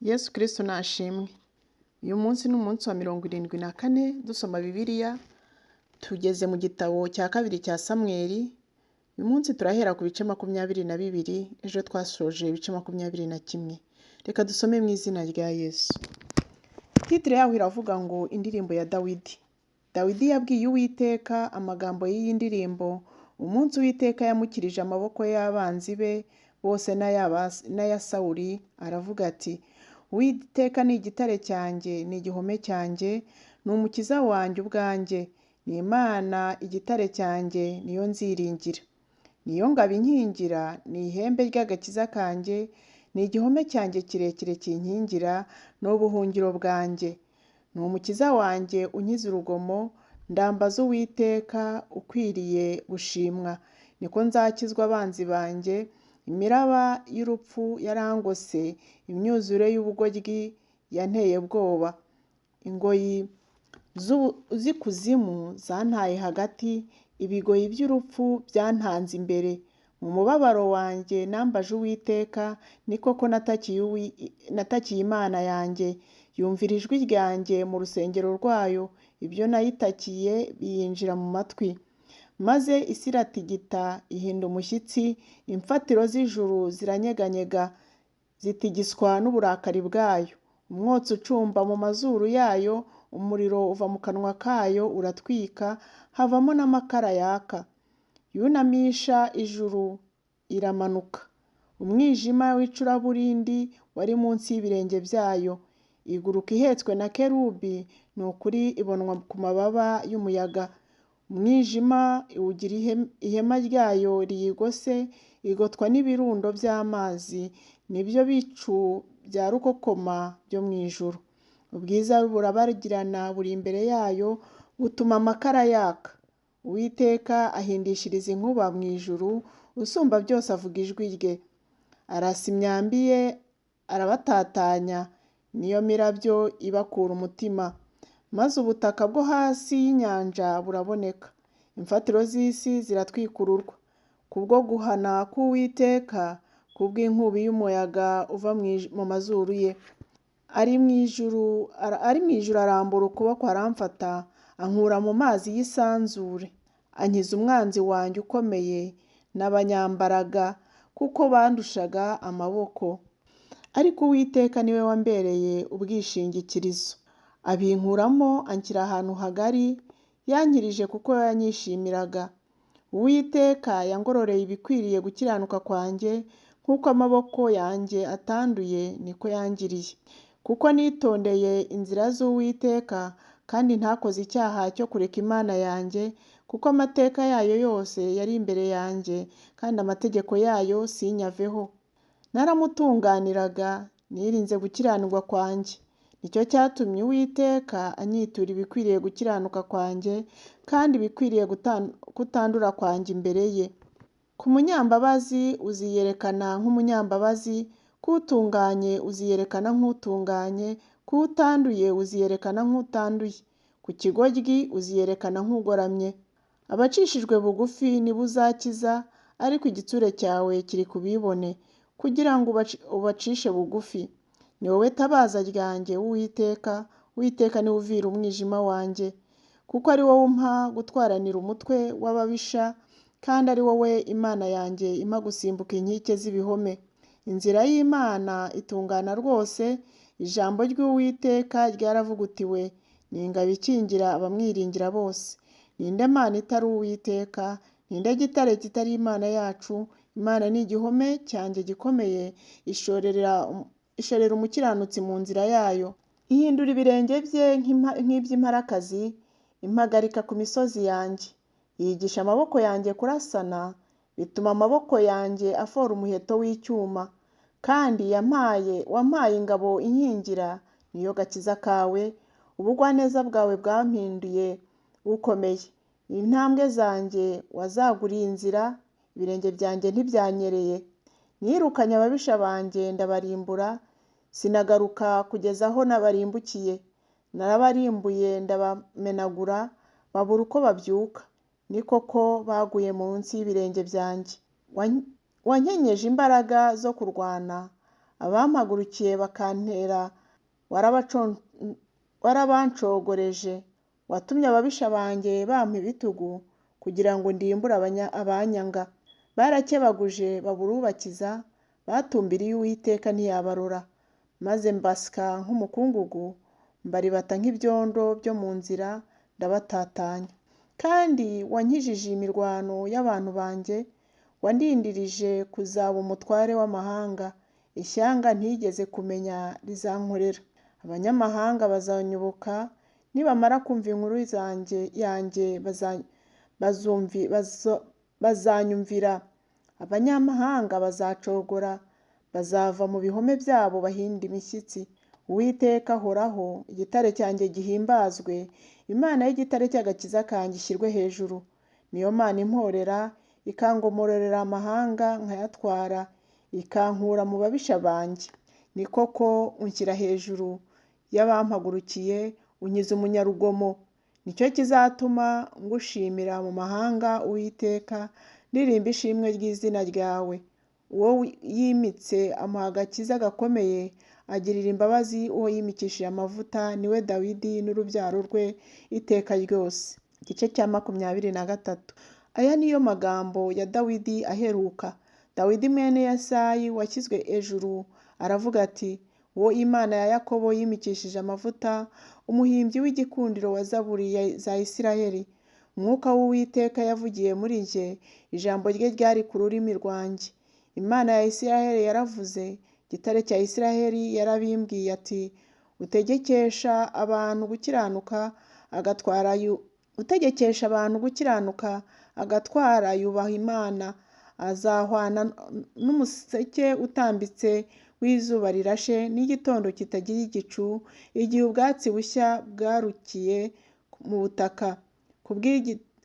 Yesu Kristo nashimwe. Uyu munsi ni umunsi wa 74 dusoma Bibiliya, tugeze mu gitabo cya kabiri cya Samweli, uyu munsi turahera ku bice 22, ejo twasoje ibice 21. Reka dusome mu izina rya Yesu. Titire yaho iravuga ngo indirimbo ya Dawidi. Dawidi yabwiye Uwiteka amagambo y'iyi ndirimbo, umunsi Uwiteka yamukirije amaboko y'abanzi be bose n'aya Sawuli, aravuga ati: Uwiteka ni igitare cyanjye, ni igihome cyanjye, ni umukiza wanjye ubwanjye, ni Imana igitare cyanjye, niyo nziringira. Niyo ngabo inkingira, ni ihembe ry'agakiza kanjye, ni igihome cyanjye kirekire kinkingira, ni ubuhungiro bwanjye. Ni umukiza wanjye unkiza urugomo, ndambaza Uwiteka ukwiriye gushimwa. Niko nzakizwa abanzi banjye, imiraba y'urupfu yarangose, imyuzure y'ubugoryi yanteye ubwoba. Ingoyi z'ikuzimu zantaye hagati, ibigoyi by'urupfu byantanze imbere. Mu mubabaro wanjye nambaje Uwiteka, ni koko natakiye Imana yanjye, yumvira ijwi ryanjye mu rusengero rwayo, ibyo nayitakiye biyinjira mu matwi. Maze isi iratigita ihinda umushyitsi, imfatiro z'ijuru ziranyeganyega, zitigiswa n'uburakari bwayo. Umwotsi ucumba mu mazuru yayo, umuriro uva mu kanwa kayo uratwika, havamo n'amakara yaka. Yunamisha ijuru iramanuka, umwijima w'icuraburindi wari munsi y'ibirenge byayo. Iguruka ihetswe na kerubi, ni ukuri ibonwa ku mababa y'umuyaga. Umwijima iwugira ihema ryayo riyigose, igotwa n'ibirundo by'amazi, nibyo bicu bya rukokoma byo mu ijuru. Ubwiza burabagirana buri imbere yayo, butuma amakara yaka. Uwiteka ahindishiriza inkuba mu ijuru, usumba byose avuga ijwi rye. Arasa imyambi ye, arabatatanya, niyo mirabyo ibakura umutima. Maze ubutaka bwo hasi y'inyanja buraboneka, imfatiro z'isi ziratwikururwa. Kubwo guhana k'Uwiteka, kubw'inkubi y'umuyaga uva mu mazuru ye. Ari mu ijuru arambura ukuboko aramfata, ankura mu mazi y'isanzure. Ankiza umwanzi wanjye ukomeye n'abanyambaraga, kuko bandushaga amaboko. Ariko Uwiteka niwe wambereye ubwishingikirizo. Abinkuramo anshyira ahantu hagari, yankirije kuko yanyishimiraga. Uwiteka yangororeye ibikwiriye gukiranuka kwanjye, nk'uko amaboko yanjye atanduye niko yangiriye. Kuko nitondeye inzira z'Uwiteka, kandi ntakoze icyaha cyo kureka Imana yanjye, kuko amateka yayo yose yari imbere yanjye, kandi amategeko yayo sinyaveho. Naramutunganiraga, nirinze gukiranirwa kwanjye. Nicyo cyatumye Uwiteka anyitura ibikwiriye gukiranuka kwanjye, kandi ibikwiriye kutandura kwanjye imbere ye. Ku munyambabazi uziyerekana nk'umunyambabazi, ku utunganye uziyerekana nk'utunganye, ku utanduye uziyerekana nk'utanduye, ku kigoryi uziyerekana nk'ugoramye. Abacishijwe bugufi nibo uzakiza, ariko igitsure cyawe kiri ku bibone, kugira ngo ubacishe bugufi. Ni wowe tabaza ryanjye Uwiteka, Uwiteka niwe uvira umwijima wanjye. Kuko ari wowe umpa gutwaranira umutwe w'ababisha, kandi ari wowe Imana yanjye impa gusimbuka inkike z'ibihome. Inzira y'Imana itungana rwose, ijambo ry'Uwiteka ryaravugutiwe, ni ingabo ikingira abamwiringira bose. Ninde Mana itari Uwiteka? Ninde gitare kitari Imana yacu? Imana ni igihome cyanjye gikomeye, ishorera umukiranutsi mu nzira yayo. Ihindura ibirenge bye nk'iby'imparakazi, impagarika ku misozi yanjye. Yigisha amaboko yanjye kurasana, bituma amaboko yanjye afora umuheto w'icyuma. Kandi wampaye ingabo inkingira, niyo gakiza kawe, ubugwaneza bwawe bwampinduye ukomeye. Intambwe zanjye wazaguriye inzira, ibirenge byanjye ntibyanyereye. Nirukanye ababisha banjye ndabarimbura, sinagaruka kugeza aho nabarimbukiye. Narabarimbuye ndabamenagura, babura uko babyuka. Ni koko baguye munsi y'ibirenge byanjye. Wankenyeje imbaraga zo kurwana, Abampagurukiye bakantera warabancogoreje. Watumye ababisha banjye bampa ibitugu, kugira ngo ndimbure abanyanga. Barakebaguje babura ubakiza, batumbiriye Uwiteka ntiyabarora. Maze mbasya nk'umukungugu, mbaribata nk'ibyondo byo mu nzira, ndabatatanya. Kandi wankijije imirwano y'abantu banjye, wandindirije kuzaba umutware w'amahanga. Ishyanga ntigeze kumenya rizankorera. Abanyamahanga bazanyoboka, nibamara kumva inkuru yanjye bazanyumvira. Abanyamahanga bazacogora, bazava mu bihome byabo bahinda imishyitsi. Uwiteka ahoraho, igitare cyanjye gihimbazwe, Imana y'igitare cy'agakiza kanjye ishyirwe hejuru. Niyo Mana imporera, ikangomororera amahanga nkayatwara, ikankura mu babisha banjye. Ni koko unshyira hejuru y'abampagurukiye, unkiza umunyarugomo. Nicyo kizatuma ngushimira mu mahanga, Uwiteka, ndirimba ishimwe ry'izina ryawe. Uwo yimitse amuha agakiza gakomeye, agirira imbabazi uwo yimikishije amavuta, niwe Dawidi n'urubyaro rwe iteka ryose. Igice cya 23. Aya niyo magambo ya Dawidi aheruka. Dawidi mwene Yesayi washyizwe ejuru aravuga ati: uwo Imana ya Yakobo yimikishije amavuta, umuhimbyi w'igikundiro wa zaburi za Isiraheli. Umwuka w'Uwiteka yavugiye muri njye, ijambo rye ryari ku rurimi rwanjye. Imana ya Isiraheli yaravuze, igitare cya Isiraheli yarabimbwiye ati: utegekesha abantu gukiranuka agatwara utegekesha abantu gukiranuka agatwara yubaha Imana, azahwana n'umuseke utambitse w'izuba rirashe n'igitondo kitagira igicu, igihe ubwatsi bushya bwarukiye mu butaka.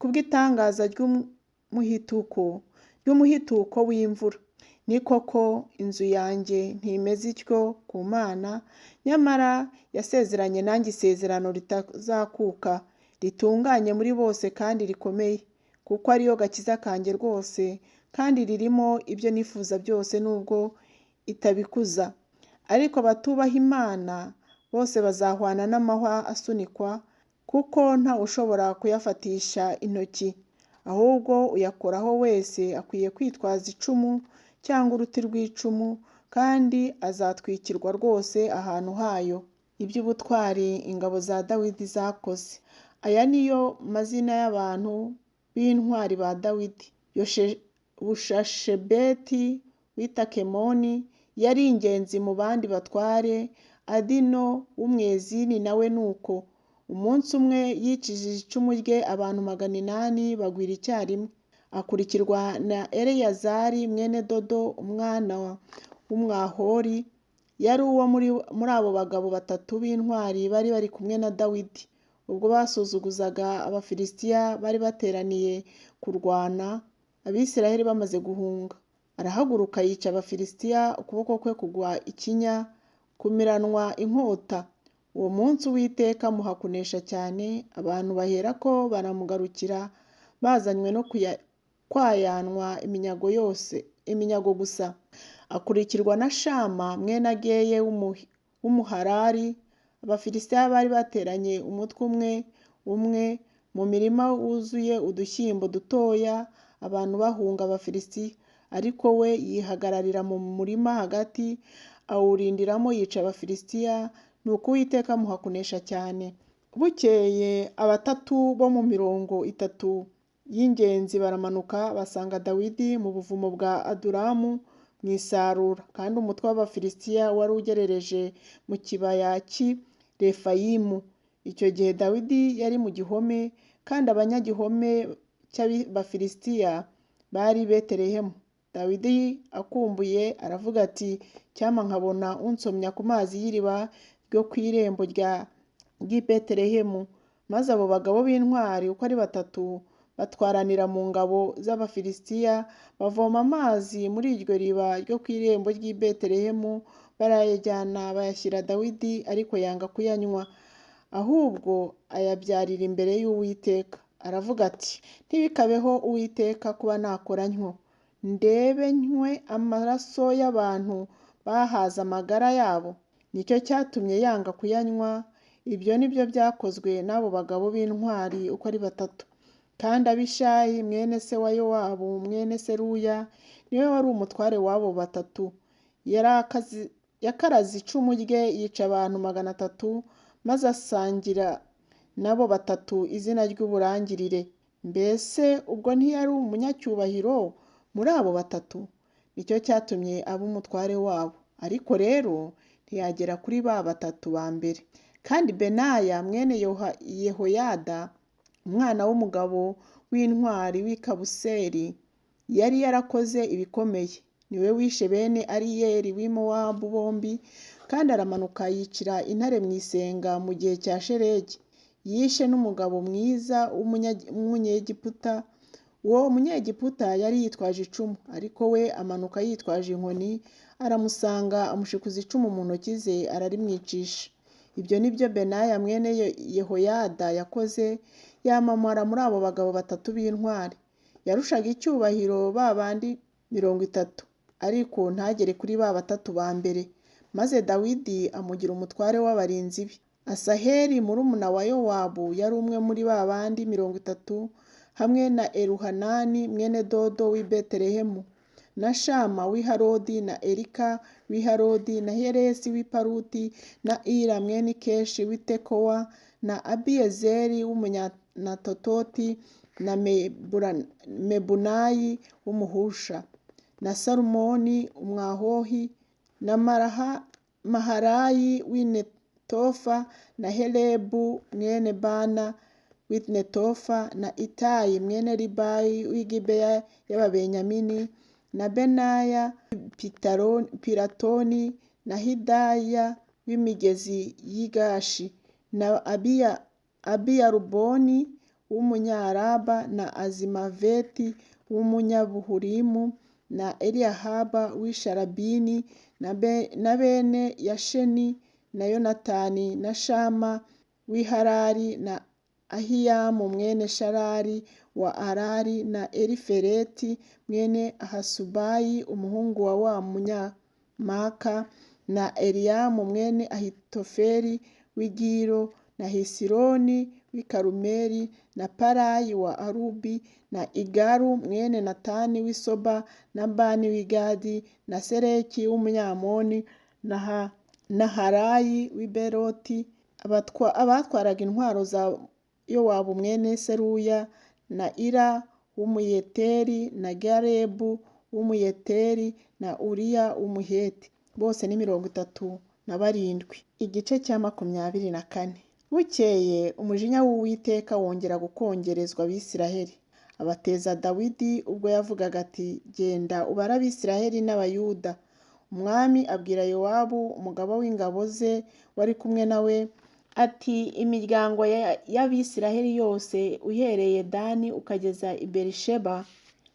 Kubw'itangaza ry'umuhituko w'imvura. Ni koko inzu yanjye ntimeze ityo ku Mana, nyamara yasezeranye nanjye isezerano ritazakuka, ritunganye muri bose kandi rikomeye, kuko ariyo gakiza kanjye rwose, kandi ririmo ibyo nifuza byose nubwo itabikuza. Ariko abatubaha Imana bose bazahwana n'amahwa asunikwa, kuko nta ushobora kuyafatisha intoki. Ahubwo uyakoraho wese akwiye kwitwaza icumu cyangwa uruti rw'icumu, kandi azatwikirwa rwose ahantu hayo. Iby'ubutwari ingabo za Dawidi zakoze. Aya niyo mazina y'abantu b'intwari ba Dawidi. Bushashebeti w'itakemoni yari ingenzi mu bandi batware, Adino w'umwezini nawe nuko. Umunsi umwe yicishije icumu rye abantu 800 bagwira icyarimwe. Akurikirwa na Eleyazari mwene Dodo umwana w'Umwahori, yari uwo muri abo bagabo batatu b'intwari bari bari kumwe na Dawidi. Ubwo basuzuguzaga Abafilisitiya bari bateraniye kurwana, Abisiraheli bamaze guhunga. Arahaguruka yica Abafilisitiya, ukuboko kwe kugwa ikinya, kumiranwa inkota. Uwo munsi Uwiteka amuha kunesha cyane, abantu baherako baramugarukira, bazanywe no kwayanwa iminyago yose, iminyago gusa. Akurikirwa na Shama mwene Ageye w'Umuharari. Abafilisitiya bari bateranye umutwe umwe umwe mu mirima wuzuye udushyimbo dutoya, abantu bahunga Abafilisitiya. Ariko we yihagararira mu murima hagati, awurindiramo yica Abafilisitiya, nuko Uwiteka amuha kunesha cyane. Bukeye abatatu bo mu 30 y'ingenzi baramanuka basanga Dawidi mu buvumo bwa Adulamu mu isarura, kandi umutwe w'Abafilisitiya wari ugerereje mu kibaya cy'i Refayimu. Icyo gihe Dawidi yari mu gihome, kandi abanyagihome cy'Abafilisitiya bari i Betelehemu. Dawidi akumbuye aravuga ati: cyampa nkabona unsomya ku mazi y'iriba ryo ku irembo ry'i Betelehemu. Maze abo bagabo b'intwari uko ari batatu batwaranira mu ngabo z'Abafilisitiya, bavoma amazi muri iryo riba ryo ku irembo ry'i Betelehemu, barayajyana bayashyira Dawidi, ariko yanga kuyanywa, ahubwo ayabyarira imbere y'Uwiteka. Aravuga ati: ntibikabeho Uwiteka kuba nakora ntyo, ndebe nywe amaraso y'abantu bahaze amagara yabo? Nicyo cyatumye yanga kuyanywa. Ibyo ni byo byakozwe n'abo bagabo b'intwari uko ari batatu. Kandi Abishayi mwene se wa Yowabu mwene Seruya niwe wari umutware w'abo batatu. Yakaraze icumu rye yica abantu 300, maze asangira nabo batatu izina ry'uburangirire. Mbese ubwo ntiyari umunyacyubahiro muri abo batatu? Nicyo cyatumye aba umutware wabo. Ariko rero ntiyagera kuri ba batatu ba mbere. Kandi Benaya mwene Yehoyada, umwana w'umugabo w'intwari w'i Kabuseri, yari yarakoze ibikomeye. Niwe wishe bene Ariyeli w'i Mowabu bombi, kandi aramanuka yicira intare mu isenga mu gihe cya shelegi. Yishe n'umugabo mwiza w'umunyegiputa. Uwo munyegiputa yari yitwaje icumu, ariko we amanuka yitwaje inkoni, aramusanga amushikuza icumu mu ntoki ze ararimwicisha. Ibyo ni byo Benaya mwene Yehoyada yakoze, yamamara muri abo bagabo batatu b'intwari. Yarushaga icyubahiro ba bandi 30, ariko ntagere kuri ba batatu ba mbere. Maze Dawidi amugira umutware w'abarinzi be. Asaheli murumuna wa Yowabu yari umwe muri ba bandi 30, hamwe na Eluhanani mwene Dodo w'i Betelehemu, na Shama w'i Harodi, na Elika w'i Harodi, na Heresi w'i Paruti, na Ira mwene Ikeshi w'i Tekowa, na Abiyezeri w'Umunyanatototi, na Mebunayi w'Umuhusha, na Salumoni Umwahohi, na Maharayi w'i Netofa, na Helebu mwene Bana w'i Netofa, na Itayi mwene Ribayi w'i Gibeya y'Ababenyamini, na Benaya Piratoni, na Hidaya w'imigezi y'i Gashi, na Abiyaruboni w'Umunyaraba, na Azimaveti w'Umunyabuhurimu, na Eliyahaba w'i Sharabini, na bene Yasheni, na Yonatani, na Shama w'i Harari, na Ahiyamu mwene Sharari wa Arari, na Elifeleti mwene Ahasubayi umuhungu wa wa Munyamaka, na Eliyamu mwene Ahitofeli w'i Gilo, na Hesironi w'i Karumeli, na Parayi wa Arubi, na Igalu mwene Natani w'i Soba, na Bani w'i Gadi, na Seleki w'Umunyamoni, na Harayi w'i Beroti, abatwaraga intwaro za Yowabu mwene Seruya, na Ira w'Umuyeteri, na Garebu w'Umuyeteri, na Uriya w'Umuheti. Bose ni 37. Igice cya 24. Bukeye umujinya w'Uwiteka wongera gukongerezwa Abisiraheli, abateza Dawidi ubwo yavugaga ati, Genda ubare Abisiraheli n'Abayuda. Umwami abwira Yowabu umugaba w'ingabo ze wari kumwe na we ati, Imiryango y'Abisiraheli yose uhereye Dani ukageza i Berisheba,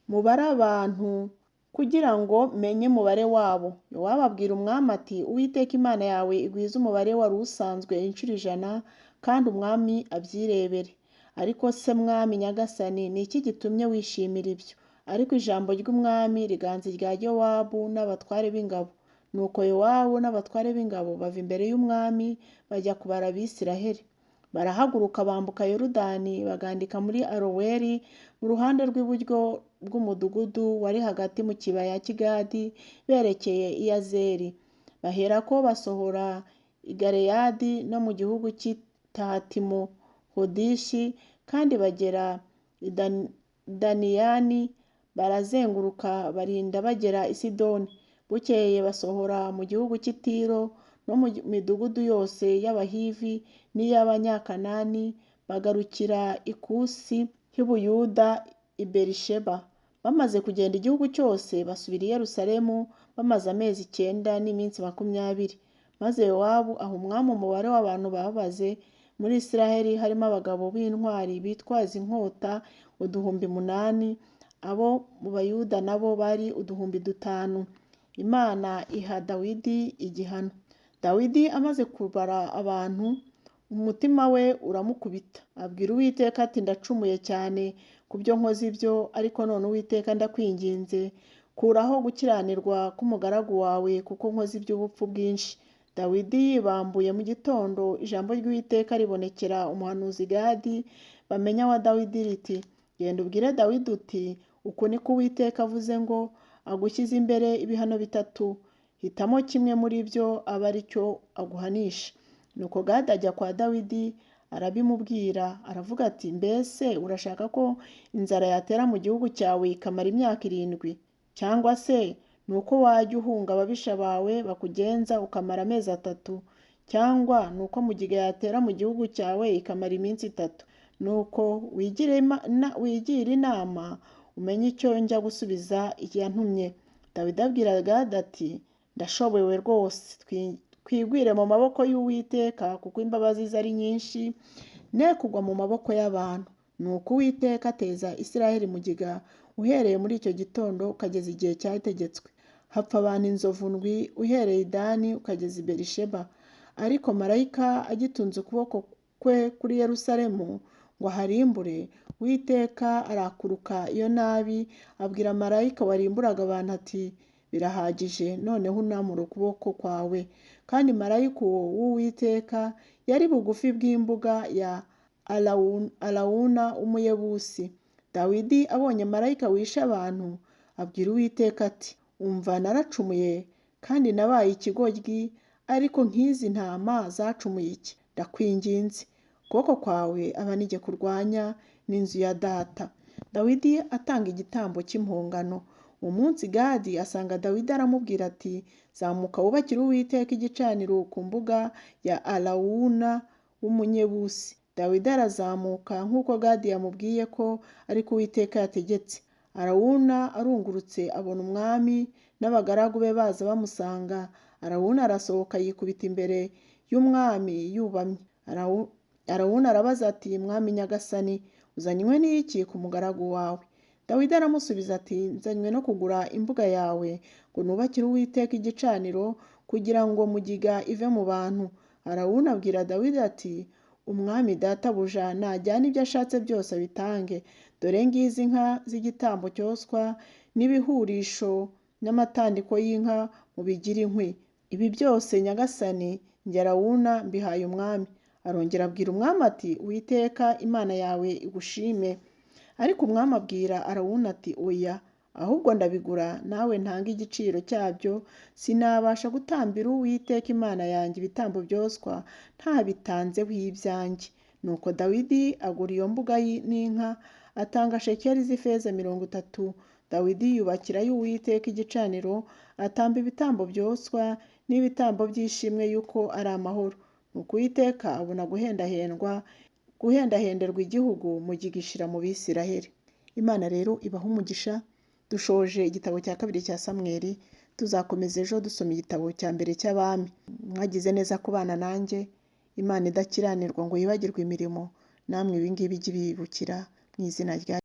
mubare abantu kugira ngo menye umubare wabo. Yowabu abwira umwami ati, Uwiteka Imana yawe igwize umubare wari usanzwe inshuro 100, kandi umwami abyirebere. Ariko se mwami nyagasani, ni iki gitumye wishimira ibyo? Ariko ijambo ry'umwami riganza irya Yowabu n'abatware b'ingabo. Nuko Yowabu n'abatware b'ingabo bava imbere y'umwami bajya kubara Abisiraheli. Barahaguruka bambuka Yorodani bagandika muri Aroweri mu ruhande rw'iburyo bw'umudugudu wari hagati mu kibaya cy'i Gadi berekeye i Yazeri. Baherako basohora i Galeyadi no mu gihugu cy'i Tahatimu-Hodishi, kandi bagera i Daniyani, barazenguruka barinda bagera i Sidoni. Bukeye basohora mu gihugu cy'i Tiro no mu midugudu yose y'Abahivi n'iy'Abanyakanani, bagarukira i Kusi h'i Buyuda i Berisheba. Bamaze kugenda igihugu cyose basubira i Yerusalemu, bamaze amezi 9 n'iminsi 20. Maze Yowabu aha umwami umubare w'abantu babaze muri Isiraheli, harimo abagabo b'intwari bitwaza inkota 8,000, abo mu Bayuda nabo bari 5,000. Imana iha Dawidi igihano. Dawidi amaze kubara abantu, umutima we uramukubita, abwira Uwiteka ati, Ndacumuye cyane ku byo nkoze ibyo, ariko none Uwiteka ndakwinginze, Kuraho gukiranirwa k'umugaragu wawe, kuko nkoze iby'ubupfu bwinshi. Dawidi yibambuye mu gitondo, ijambo ry'Uwiteka ribonekera umuhanuzi Gadi bamenya wa Dawidi riti: Genda ubwire Dawidi uti: Uku niko Uwiteka avuze ngo agushyize imbere ibihano bitatu, hitamo kimwe muri byo abe ari cyo aguhanisha. Nuko Gadi ajya kwa Dawidi arabimubwira, aravuga ati: Mbese urashaka ko inzara yatera mu gihugu cyawe ikamara imyaka 7? Cyangwa se ni uko wajya uhunga ababisha bawe bakugenza ukamara amezi 3? Cyangwa ni uko mugiga yatera mu gihugu cyawe ikamara iminsi 3? Nuko wigire inama umenye icyo njya gusubiza iyantumye. Dawidi abwira Gadi ati: Ndashobewe rwose, twigwire mu maboko y'Uwiteka, kuko imbabazi ze ari nyinshi, ne kugwa mu maboko y'abantu. Nuko Uwiteka ateza Isirayeli mugiga uhereye muri icyo gitondo ukageza igihe cyategetswe. Hapfa abantu inzovu 7 uhereye i Dani ukageza i Berisheba. Ariko marayika agitunze ukuboko kwe kuri Yerusalemu ngo aharimbure, Uwiteka arakuruka iyo nabi, abwira marayika warimburaga abantu ati: Birahagije, noneho unamure ukuboko kwawe. Kandi marayika uwo w'Uwiteka yari bugufi bw'imbuga ya Arawuna w'Umuyebusi. Dawidi abonye marayika wishe abantu, abwira Uwiteka ati: Umva, naracumuye kandi nabaye ikigoryi, ariko nk'izi ntama zacumuye iki? Ndakwinginze, ukuboko kwawe aba ni jye kurwanya n'inzu ya data. Dawidi atanga igitambo cy'impongano. Uwo munsi Gadi asanga Dawidi aramubwira ati: Zamuka wubakire Uwiteka igicaniro ku mbuga ya Arawuna w'Umunyebusi. Dawidi arazamuka nk'uko Gadi yamubwiye ko ariko Uwiteka yategetse. Arawuna arungurutse abona umwami n'abagaragu be baza bamusanga. Arawuna arasohoka yikubita imbere y'umwami yubamye. Arawuna arabaza ati: Mwami nyagasani, uzanywe n'iki ku mugaragu wawe? Dawidi aramusubiza ati: Nzanywe no kugura imbuga yawe ngo nubakire Uwiteka igicaniro, kugira ngo mugiga ive mu bantu. Arawuna abwira Dawidi ati: Umwami databuja najyane ibyo ashatse byose abitange. Dore ngizi inka z'igitambo cyoswa n'ibihurisho n'amatandiko y'inka mubigire inkwi. Ibi byose nyagasani njye Arawuna mbihaye umwami. Arongera abwira umwami ati: Uwiteka Imana yawe igushime. Ariko umwami abwira Arawuna ati: Oya, ahubwo ndabigura nawe ntange igiciro cyabyo, sinabasha gutambira Uwiteka Imana yanjye ibitambo byoswa ntabitanzeho ibyanjye. Nuko Dawidi agura iyo mbuga n'inka, atanga shekeli z'ifeza 30. Dawidi yubakirayo Uwiteka igicaniro, atamba ibitambo byoswa n'ibitambo by'ishimwe yuko ari amahoro. Nuko Uwiteka abona guhendahenderwa igihugu, mugiga ishira mu Bisirayeli. Imana rero ibaha umugisha. Dushoje igitabo cya 2 cya Samweli, tuzakomeza ejo dusoma igitabo cya 1 cy'Abami. Mwagize neza kubana nanjye. Imana idakiranirwa ngo yibagirwe imirimo, namwe ibi ngibi ijye ibibukira mu izina rya